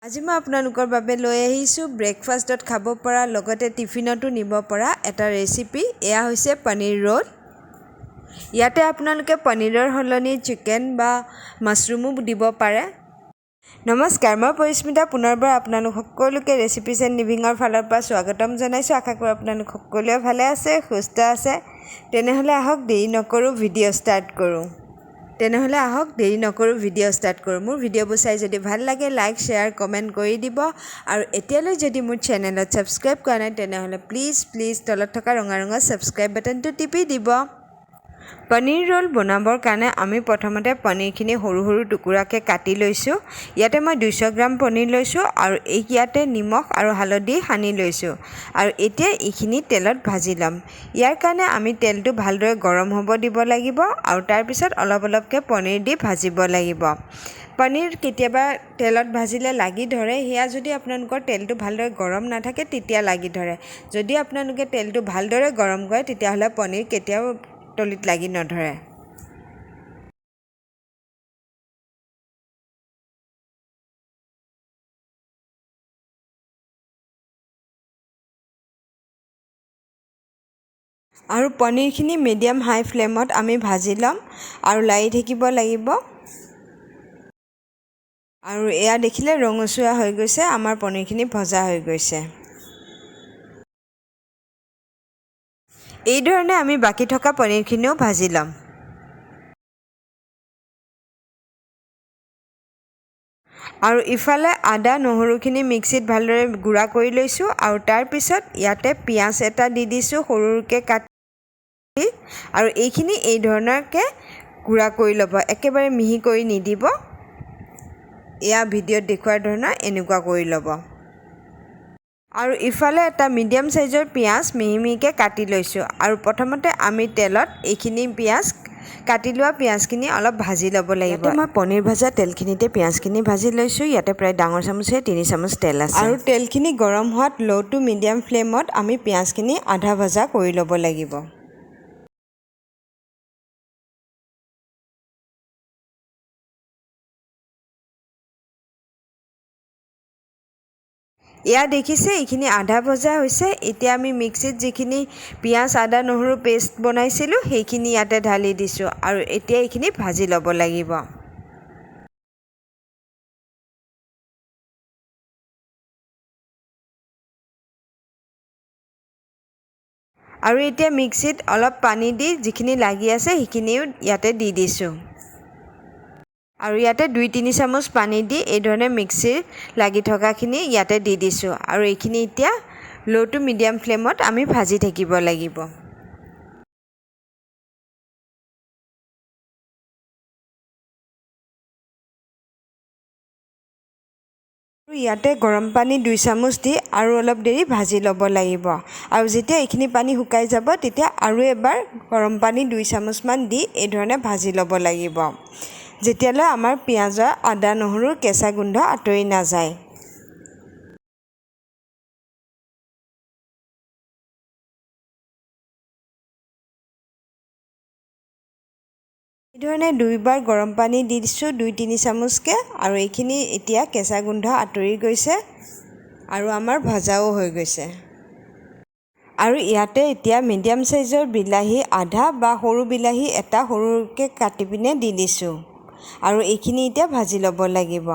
আজি মই আপোনালোকৰ বাবে লৈ আহিছোঁ ব্ৰেকফাষ্টত খাব পৰা, লগতে টিফিনতো নিব পৰা এটা ৰেচিপি। এয়া হৈছে পনীৰ ৰোল। ইয়াতে আপোনালোকে পনীৰৰ সলনি চিকেন বা মাছৰুমো দিব পাৰে। নমস্কাৰ, মই পৰিস্মিতা, পুনৰবাৰ আপোনালোক সকলোকে ৰেচিপিজ এণ্ড লিভিঙৰ ফালৰ পৰা স্বাগতম জনাইছোঁ। আশা কৰোঁ আপোনালোক সকলোৱে ভালে আছে, সুস্থ আছে। তেনেহ'লে আহক, দেৰি নকৰোঁ, ভিডিঅ' ষ্টাৰ্ট কৰোঁ। তেনেহ'লে আহক, দেৰি নকৰোঁ, ভিডিঅ' ষ্টাৰ্ট কৰোঁ। মোৰ ভিডিঅ'বোৰ চাই যদি ভাল লাগে, লাইক, শ্বেয়াৰ, কমেণ্ট কৰি দিব। আৰু এতিয়ালৈ যদি মোৰ চেনেলত ছাবস্ক্ৰাইব কৰা নাই, তেনেহ'লে প্লিজ প্লিজ তলত থকা ৰঙা ৰঙা ছাবস্ক্ৰাইব বাটনটো টিপি দিব। পনীৰ ৰোল বনাবৰ কাৰণে আমি প্ৰথমতে পনীৰখিনি সৰু সৰু টুকুৰাকৈ কাটি লৈছোঁ। ইয়াতে মই 200 গ্ৰাম পনীৰ লৈছোঁ আৰু এই ইয়াতে নিমখ আৰু হালধি সানি লৈছোঁ। আৰু এতিয়া এইখিনি তেলত ভাজি ল'ম। ইয়াৰ কাৰণে আমি তেলটো ভালদৰে গৰম হ'ব দিব লাগিব আৰু তাৰপিছত অলপ অলপকৈ পনীৰ দি ভাজিব লাগিব। পনীৰ কেতিয়াবা তেলত ভাজিলে লাগি ধৰে, সেয়া যদি আপোনালোকৰ তেলটো ভালদৰে গৰম নাথাকে তেতিয়া লাগি ধৰে। যদি আপোনালোকে তেলটো ভালদৰে গৰম কৰে, তেতিয়াহ'লে পনীৰ কেতিয়াও তলিত লাগি নধৰে। আৰু পনীৰখিনি মিডিয়াম হাই ফ্লেমত আমি ভাজি ল'ম আৰু লাৰি থাকিব লাগিব। আৰু এয়া দেখিলে ৰঙচুৱা হৈ গৈছে, আমাৰ পনীৰখিনি ভজা হৈ গৈছে। এইধৰণে আমি বাকী থকা পনীৰখিনিও ভাজি ল'ম। আৰু ইফালে আদা নহৰুখিনি মিক্সিত ভালদৰে গুড়া কৰি লৈছোঁ। আৰু তাৰপিছত ইয়াতে পিঁয়াজ এটা দি দিছোঁ সৰুকৈ কাটি। আৰু এইখিনি এই ধৰণৰকৈ গুড়া কৰি ল'ব, একেবাৰে মিহি কৰি নিদিব। এয়া ভিডিঅ'ত দেখুওৱাৰ ধৰণৰ এনেকুৱা কৰি ল'ব। আৰু ইফালে এটা মিডিয়াম চাইজৰ পিঁয়াজ মিহি মিহিকৈ কাটি লৈছোঁ। আৰু প্ৰথমতে আমি তেলত এইখিনি পিঁয়াজ, কাটি লোৱা পিঁয়াজখিনি অলপ ভাজি ল'ব লাগিব। ইয়াতে মই পনীৰ ভজা তেলখিনিতে পিঁয়াজখিনি ভাজি লৈছোঁ। ইয়াতে প্ৰায় ডাঙৰ চামুচেৰে 3 চামুচ তেল আছে। আৰু তেলখিনি গৰম হোৱাত ল' টু মিডিয়াম ফ্লেমত আমি পিঁয়াজখিনি আধা ভজা কৰি ল'ব লাগিব। এয়া দেখিছে, এইখিনি আধা ভজা হৈছে। এতিয়া আমি মিক্সিত যিখিনি পিঁয়াজ, আদা, নহৰু পেষ্ট বনাইছিলোঁ, সেইখিনি ইয়াতে ঢালি দিছোঁ। আৰু এতিয়া এইখিনি ভাজি ল'ব লাগিব। আৰু এতিয়া মিক্সিত অলপ পানী দি যিখিনি লাগি আছে সেইখিনিও ইয়াতে দি দিছোঁ। আৰু ইয়াতে 2-3 চামুচ পানী দি এইধৰণে মিক্সিৰ লাগি থকাখিনি ইয়াতে দি দিছোঁ। আৰু এইখিনি এতিয়া ল' টু মিডিয়াম ফ্লেমত আমি ভাজি থাকিব লাগিব। ইয়াতে গৰম পানী 2 চামুচ দি আৰু অলপ দেৰি ভাজি ল'ব লাগিব। আৰু যেতিয়া এইখিনি পানী শুকাই যাব, তেতিয়া আৰু এবাৰ গৰম পানী 2 চামুচমান দি এইধৰণে ভাজি ল'ব লাগিব, যেতিয়ালৈ আমাৰ পিঁয়াজৰ, আদা, নহৰুৰ কেঁচা গোন্ধ আঁতৰি নাযায়। এইধৰণে দুইবাৰ গৰম পানী দি দিছোঁ 2-3 চামুচকৈ। আৰু এইখিনি এতিয়া কেঁচা গোন্ধ আঁতৰি গৈছে আৰু আমাৰ ভজাও হৈ গৈছে। আৰু ইয়াতে এতিয়া মিডিয়াম চাইজৰ বিলাহী আধা বা সৰু বিলাহী এটা সৰুকৈ কাটি পিনে দি দিছোঁ। আৰু এইখিনি এতিয়া ভাজি ল'ব লাগিব।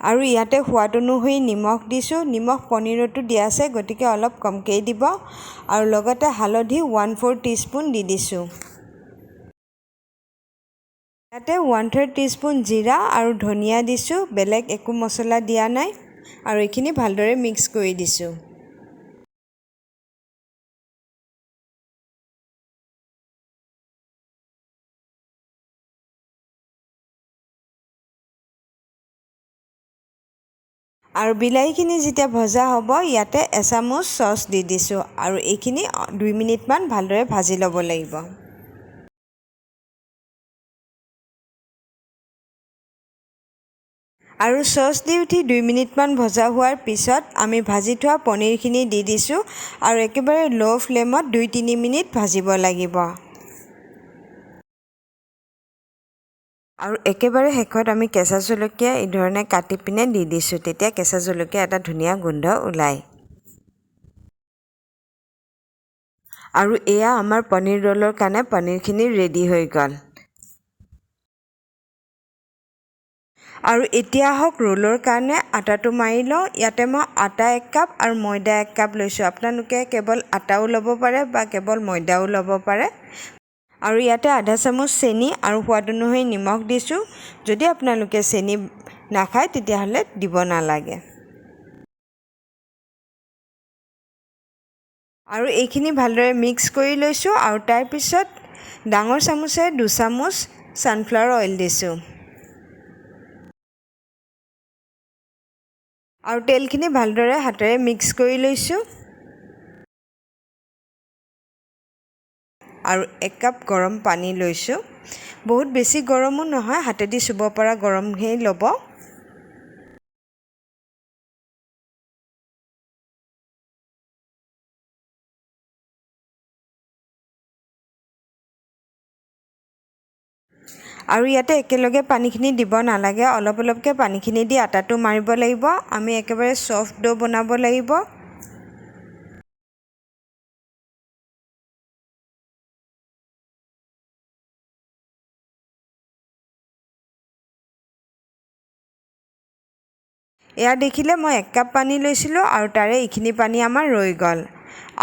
আৰু ইয়াতে সোৱাদ অনুসৰি নিমখ দিছোঁ। নিমখ পনীৰতো দিয়া আছে, গতিকে অলপ কমকৈয়ে দিব। আৰু লগতে হালধি 1/4 টিস্পুন দি দিছোঁ। ইয়াতে 1/3 টিস্পুন জিৰা আৰু ধনিয়া দিছোঁ, বেলেগ একো মছলা দিয়া নাই। আৰু এইখিনি ভালদৰে মিক্স কৰি দিছোঁ। আৰু বিলাহীখিনি যেতিয়া ভজা হ'ব, ইয়াতে এচামুচ চচ দি দিছোঁ। আৰু এইখিনি 2 মিনিটমান ভালদৰে ভাজি ল'ব লাগিব। আৰু চচ দি উঠি 2 মিনিটমান ভজা হোৱাৰ পিছত আমি ভাজি থোৱা পনীৰখিনি দি দিছোঁ। আৰু একেবাৰে ল' ফ্লেমত 2-3 মিনিট ভাজিব লাগিব। আৰু একেবাৰে শেষত আমি কেঁচা জলকীয়া এই ধৰণে কাটি পিনে দি দিছোঁ, তেতিয়া কেঁচা জলকীয়া এটা ধুনীয়া গোন্ধ ওলায়। আৰু এয়া আমাৰ পনীৰ ৰোলৰ কাৰণে পনীৰখিনি ৰেডি হৈ গ'ল। আৰু এতিয়া আহক ৰোলৰ কাৰণে আটাটো মাৰি লওঁ। ইয়াতে মই আটা 1 কাপ আৰু ময়দা 1 কাপ লৈছোঁ। আপোনালোকে কেৱল আটাও ল'ব পাৰে বা কেৱল ময়দাও ল'ব পাৰে। আৰু ইয়াতে আধা চামুচ চেনি আৰু সোৱাদ অনুসৰি নিমখ দিছোঁ। যদি আপোনালোকে চেনি নাখায় তেতিয়াহ'লে দিব নালাগে। আৰু এইখিনি ভালদৰে মিক্স কৰি লৈছোঁ। আৰু তাৰপিছত ডাঙৰ চামুচেৰে 2 চামুচ ছানফ্লাৱাৰ অইল দিছোঁ। আৰু তেলখিনি ভালদৰে হাতেৰে মিক্স কৰি লৈছোঁ। আৰু 1 কাপ গৰম পানী লৈছোঁ। বহুত বেছি গৰমো নহয়, হাতেদি চুব পৰা গৰমহে ল'ব। আৰু ইয়াতে একেলগে পানীখিনি দিব নালাগে, অলপ অলপকৈ পানীখিনি দি আটাটো মাৰিব লাগিব। আমি একেবাৰে ছফ্ট ড' বনাব লাগিব। এয়া দেখিলে মই 1 কাপ পানী লৈছিলোঁ আৰু তাৰে এইখিনি পানী আমাৰ ৰৈ গ'ল।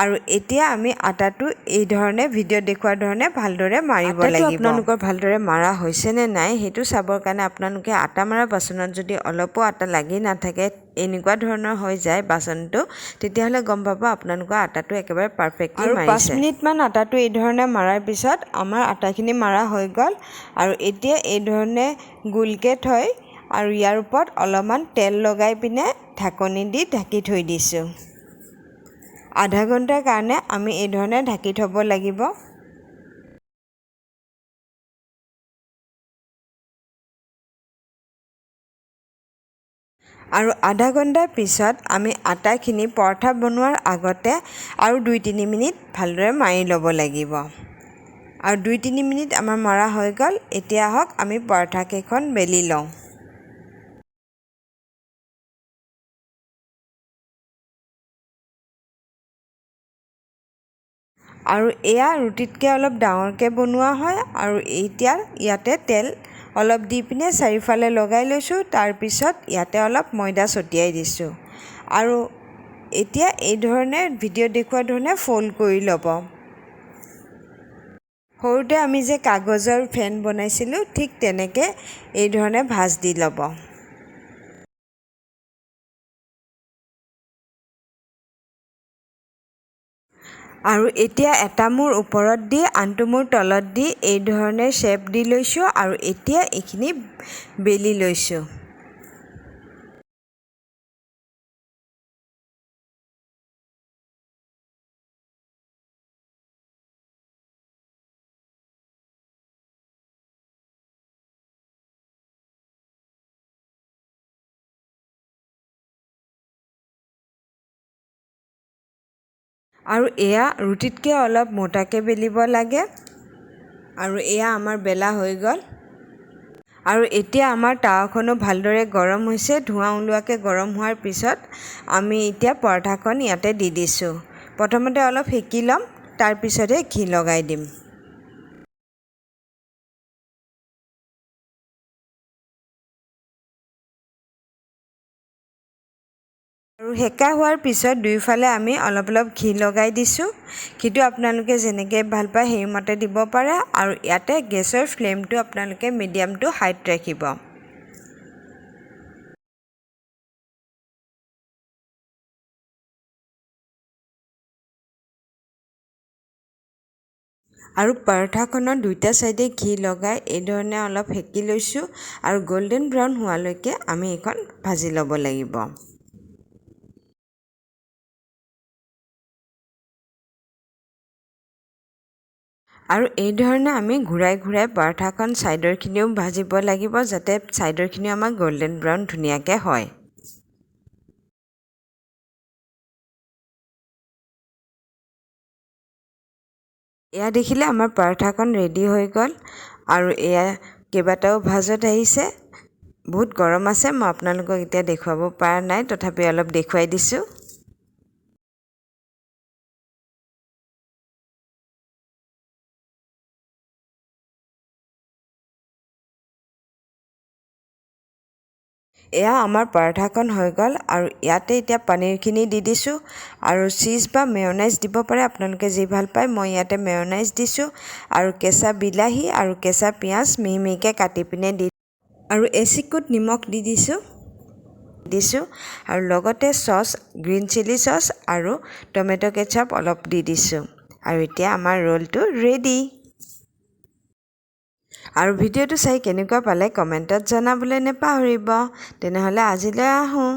আৰু এতিয়া আমি আটাটো এই ধৰণে ভিডিঅ'ত দেখুওৱাৰ ধৰণে ভালদৰে মাৰিব লাগিব। আপোনালোকৰ ভালদৰে মাৰা হৈছেনে নাই সেইটো চাবৰ কাৰণে আপোনালোকে আটা মৰা বাচনত যদি অলপো আটা লাগি নাথাকে, এনেকুৱা ধৰণৰ হৈ যায় বাচনটো, তেতিয়াহ'লে গম পাব আপোনালোকৰ আটাটো একেবাৰে পাৰফেক্টলি মাৰিছে। 5 মিনিটমান আটাটো এই ধৰণে মাৰাৰ পিছত আমাৰ আটাখিনি মাৰা হৈ গ'ল। আৰু এতিয়া এই ধৰণে গোলকৈ থৈ আৰু ইয়াৰ ওপৰত অলপমান তেল লগাই পিনে ঢাকনি দি ঢাকি থৈ দিছোঁ। আধা ঘণ্টাৰ কাৰণে আমি এই ধৰণে ঢাকি থ'ব লাগিব। আৰু আধা ঘণ্টাৰ পিছত আমি আটাখিনি পৰঠা বনোৱাৰ আগতে আৰু 2-3 মিনিট ভালদৰে মাৰি ল'ব লাগিব। আৰু 2-3 মিনিট আমাৰ মৰা হৈ গ'ল। এতিয়া আহক আমি পৰঠাকেইখন বেলি লওঁ। আৰু এয়া ৰুটিতকৈ অলপ ডাঙৰকৈ বনোৱা হয়। আৰু এতিয়া ইয়াতে তেল অলপ দি পিনে চাৰিওফালে লগাই লৈছোঁ। তাৰপিছত ইয়াতে অলপ ময়দা ছটিয়াই দিছোঁ। আৰু এতিয়া এই ধৰণে ভিডিঅ' দেখুওৱা ধৰণে ফ'ল্ড কৰি ল'ব। সৰুতে আমি যে কাগজৰ ফেন বনাইছিলোঁ, ঠিক তেনেকৈ এই ধৰণে ভাঁজ দি ল'ব। আৰু এতিয়া এটা মূৰ ওপৰত দি আনটো মূৰ তলত দি এই ধৰণে শ্বেপ দি লৈছোঁ। আৰু এতিয়া এইখিনি বেলি লৈছোঁ। আৰু এয়া ৰুটিতকৈ অলপ মোটাকৈ বেলিব লাগে। আৰু এয়া আমাৰ বেলা হৈ গ'ল। আৰু এতিয়া আমাৰ তাৱাখনো ভালদৰে গৰম হৈছে। ধোঁৱা ওলোৱাকৈ গৰম হোৱাৰ পিছত আমি এতিয়া পৰঠাখন ইয়াতে দি দিছোঁ। প্ৰথমতে অলপ সেকি ল'ম, তাৰপিছতহে ঘি লগাই দিম। আৰু সেকা হোৱাৰ পিছত দুয়োফালে আমি অলপ অলপ ঘি লগাই দিছোঁ। ঘিটো আপোনালোকে যেনেকৈ ভাল পায় সেইমতে দিব পাৰে। আৰু ইয়াতে গেছৰ ফ্লেমটো আপোনালোকে মিডিয়াম টু হাইত ৰাখিব। আৰু পৰঠাখনৰ দুইটা ছাইডে ঘি লগাই এইধৰণে অলপ সেকি লৈছোঁ। আৰু গল্ডেন ব্ৰাউন হোৱালৈকে আমি এইখন ভাজি ল'ব লাগিব। আৰু এই ধৰণে আমি ঘূৰাই ঘূৰাই পৰঠাখন ছাইডৰখিনিও ভাজিব লাগিব, যাতে ছাইডৰখিনিও আমাৰ গল্ডেন ব্ৰাউন ধুনীয়াকৈ হয়। এয়া দেখিলে আমাৰ পৰঠাখন ৰেডি হৈ গ'ল। আৰু এয়া কেইবাটাও ভাজত আহিছে। বহুত গৰম আছে, মই আপোনালোকক এতিয়া দেখুৱাব পৰা নাই, তথাপি অলপ দেখুৱাই দিছোঁ। এয়া আমাৰ পৰঠাখন হৈ গ'ল আৰু ইয়াতে এতিয়া পনীৰখিনি দি দিছোঁ আৰু চীজ বা মেয়নাইজ দিব পাৰে, আপোনালোকে যি ভাল পায়। মই ইয়াতে মেয়নাইজ দিছোঁ আৰু কেঁচা বিলাহী আৰু কেঁচা পিঁয়াজ মিহি মিহিকৈ কাটি পিনে দি আৰু এচিকুট নিমখ দি দিছোঁ আৰু লগতে চচ, গ্ৰীণ চিলি চচ আৰু টমেট' কেচাপ অলপ দি দিছোঁ। আৰু এতিয়া আমাৰ ৰোলটো ৰেডি। আৰু ভিডিঅ'টো চাই কেনেকুৱা পালে কমেণ্টত জনাবলৈ নেপাহৰিব। তেনেহ'লে আজিলৈ আহোঁ।